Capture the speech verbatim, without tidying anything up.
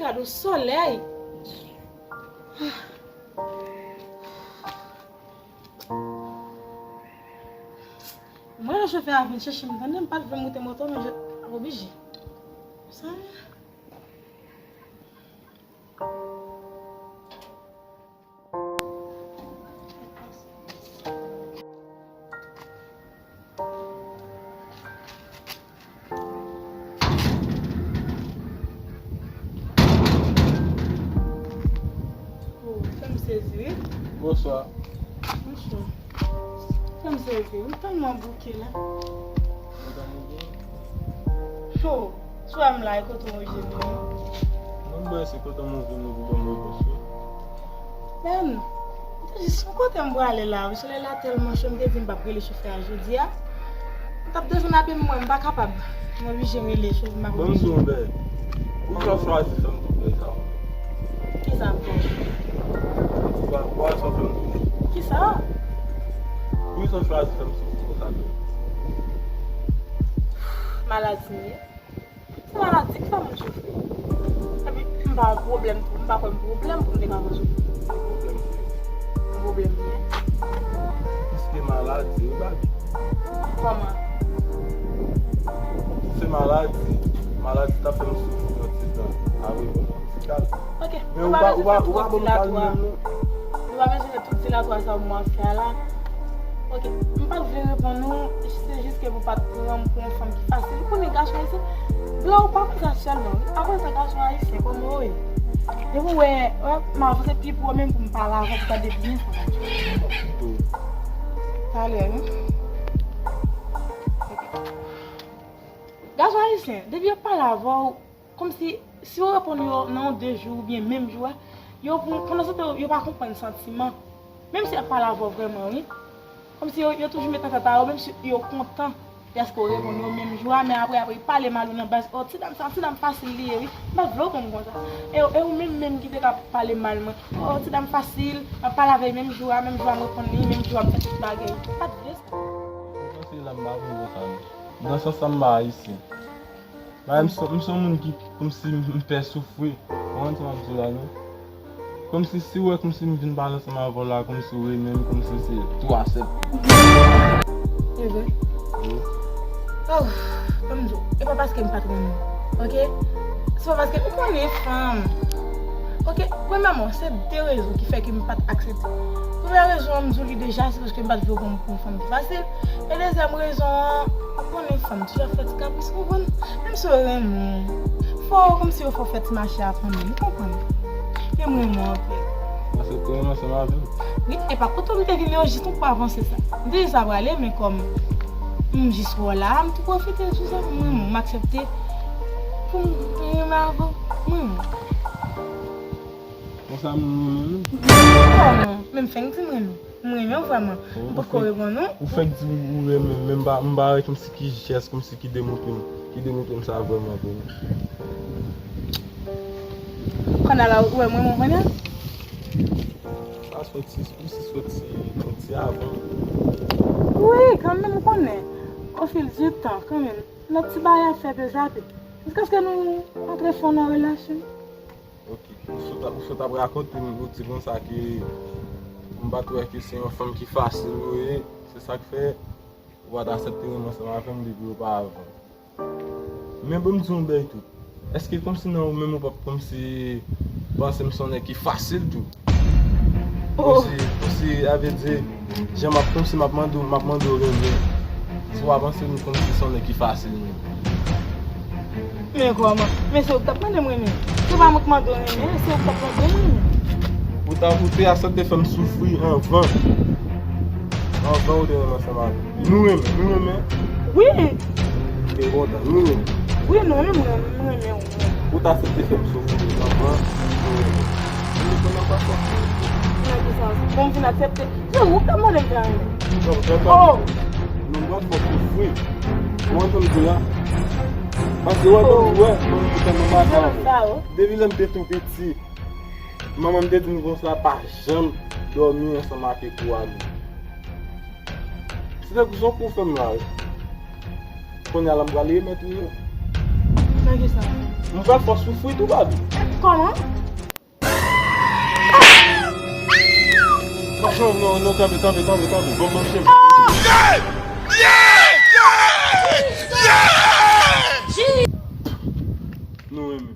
Gad yon solèy. Mwen, lè chofè a vin chèche m, tande, m pa t vle moute moto, men je oblije. Sa. Oh, fè m sezi, wi. Bonswa. Bonswa. Fè m sezi, wi. Tèlman bouke la. Madanm ou byen? Oh, sou wè m la, e kote w jwenn mwen? Mwen, mwen, se kote m vin, ou ban m repons, wi. Men, m te jis yon kote m prale la, wi. Solèy la tèlman cho, m te di m p ap rele chofè a jodi a. M t ap desann a pye m, mwen, m pa kapab. M oblije rele chofè, m pa... Bon, m di w yon bagay. Ou ka chwazi fè m soufri sa. Kisa m fè? Ou pa, ou pa sa fè m soufri. Kisa? Pou sa w chwazi fè m soufri konsa menm? Maladi m ye. Se maladi k fè moun soufri. Epi m pa pwoblèm tou, m pa kwè m pwoblèm pou m te ka fè soufri. Pwoblèm pou yo. Pwoblèm li ye. Piske maladi, wi, baby. Kòman? Si se maladi, maladi ta fè m soufri yon ti tan. Awi, bon, ti kal. Ok, nou pa bezwen fè twòp dilatwa. Nou pa bezwen fè tout dilatwa sa w ap fè a la. Ok, m pa t vle reponn ou, se jis ke pou pa t pran m pou yon fanm ki fasil. Ou konnen gason ayisyen, blan ou pa konsa sèlman, wi. Apre sa, gason ayisyen, kòman ou ye? Depi w wè, wè, m avanse pi pre w menm pou m pale avè w, pou gade byen sa w ap di. Talè, wi. Ok. Gason ayisyen, depi yo pale avè w, kòmsi, si w reponn yo nan yon de jou oubyen menm jou a, yo, pandan se tan, yo pa konprann santiman. Menm si y ap pale avè w vrèman, wi. Kòmsi yo, yo toujou met nan tèt a yo, menm si yo kontan dèske w reponn yo menm jou a, men apre, apre, y pale mal ou nan baz, "Oh, ti dam sa, ti dam fasil li ye, wi. M pa t vle w konn konsa." E, e ou menm, menm ki te ka pale mal mwen, "Oh, ti dam fasil, m ap pale avè l menm jou a, menm jou a m reponn li, menm jou a m fè tout bagay." M pa t vle sa. Mwen panse la m pa vle konsa, non. Nan sans sa, m pa ayisyen. Bagay, m se, m se yon moun ki, kòmsi m pè soufri. Ou konprann sa m ap di w la, non? Kòmsi si w wè, kòmsi m vin pale ansanm avè w la, kòmsi w renmen m, kòmsi se twa sèt. E vre? Wi. Oh, ban m di w, e pa paske m pa t renmen w, ok? Se pa paske m konnen fanm. Ok, premyèman, se de rezon ki fè ke m pa t aksepte. Premyè rezon an, m di w li deja, se paske m pa t vle w pran m pou yon fanm ki fasil. E dezyèm rezon an, ou konnen fanm toujou ap fè ti kapris, ou konprann? Menm si yo renmen w, fò, kòmsi yo fè w fè ti mache a kanmenm, ou konprann? Men m renmen w anpil. Paske ou renmen ansanm avè m? Wi, e pa kote m te vin yo, jis nou pa avanse sa. M te jis ap prale, men kòm m jis wè w la, m tou pwofite sou sa, m renmen w, m aksepte pou m renmen avè w, m renmen w. Konsa moun renmen nou? Kòman? Men m fenk di m renmen w. M renmen w vrèman. M poko reponn ou. Ou fenk di ou renmen m, men m pa, m pa wè kòmsi ki jès, kòmsi ki demontre m, ki demontre m sa vrèman pou mwen. Kònè a la, ou wè m renmen w kònè a? Sa soti, ou si soti, soti avan. Wi, kanmenm ou konnen. Au fil du temps, kanmenm. Lòt ti bagay ap fè peze a pye. Jiskaske nou antre fon nan relasyon. Ok. Ou sot ap, ou sot ap rakonte m, ou di konsa ke m pa t wè ke se yon fanm ki fasil ou ye, se sa k fè ou pa t aksepte renmen ansanm avè m depi opavan. Men ban m di w yon bagay tou. Èske kòmsi nan ou menm ou p ap kòmsi panse m se yon nèg ki fasil tou? Oh. Kòmsi, kòmsi, sa vle di, jan m ap, kòmsi m ap mande w, m ap mande w renmen. Si w ap panse m kòmsi se yon nèg ki fasil menm. Men kòman? Men se ou k t ap mande m renmen. Se pa mwen k mande w renmen, se ou k t ap mande m renmen. Ou ta, ou te aksepte fè m soufri anvan. Anvan ou te renmen ansanm avè m. Nou renmen, nou renmen. Wi. Te kontan, nou renmen. Wi, nou renmen, m renmen, m renmen w. Ou ta aksepte fè m soufri anvan. Ou konn anba sa. Nan ki sans? Bon, m vin aksepte. Se ou k t ap mande m fè anyen. Non, non, non. Oh! Nou pral fè w soufri. Ou konprann sa m di la? Paske ou wè, oh, ou wè, mwen, m te tèlman bata avè w. Depi lè m te tou piti, manman m te di m konsa, pa janm dòmi ansanm ak ekou a nou. Se tankou se yon kou w fè m la, wi. Kounye a la, m pral remèt ou yo. Nan kisa? M pral fè w soufri tou, Babi. Kòman? Non, non, non, tanpri, tanpri, tanpri, tanpri. Bon, bon, cheri. Nou renmen.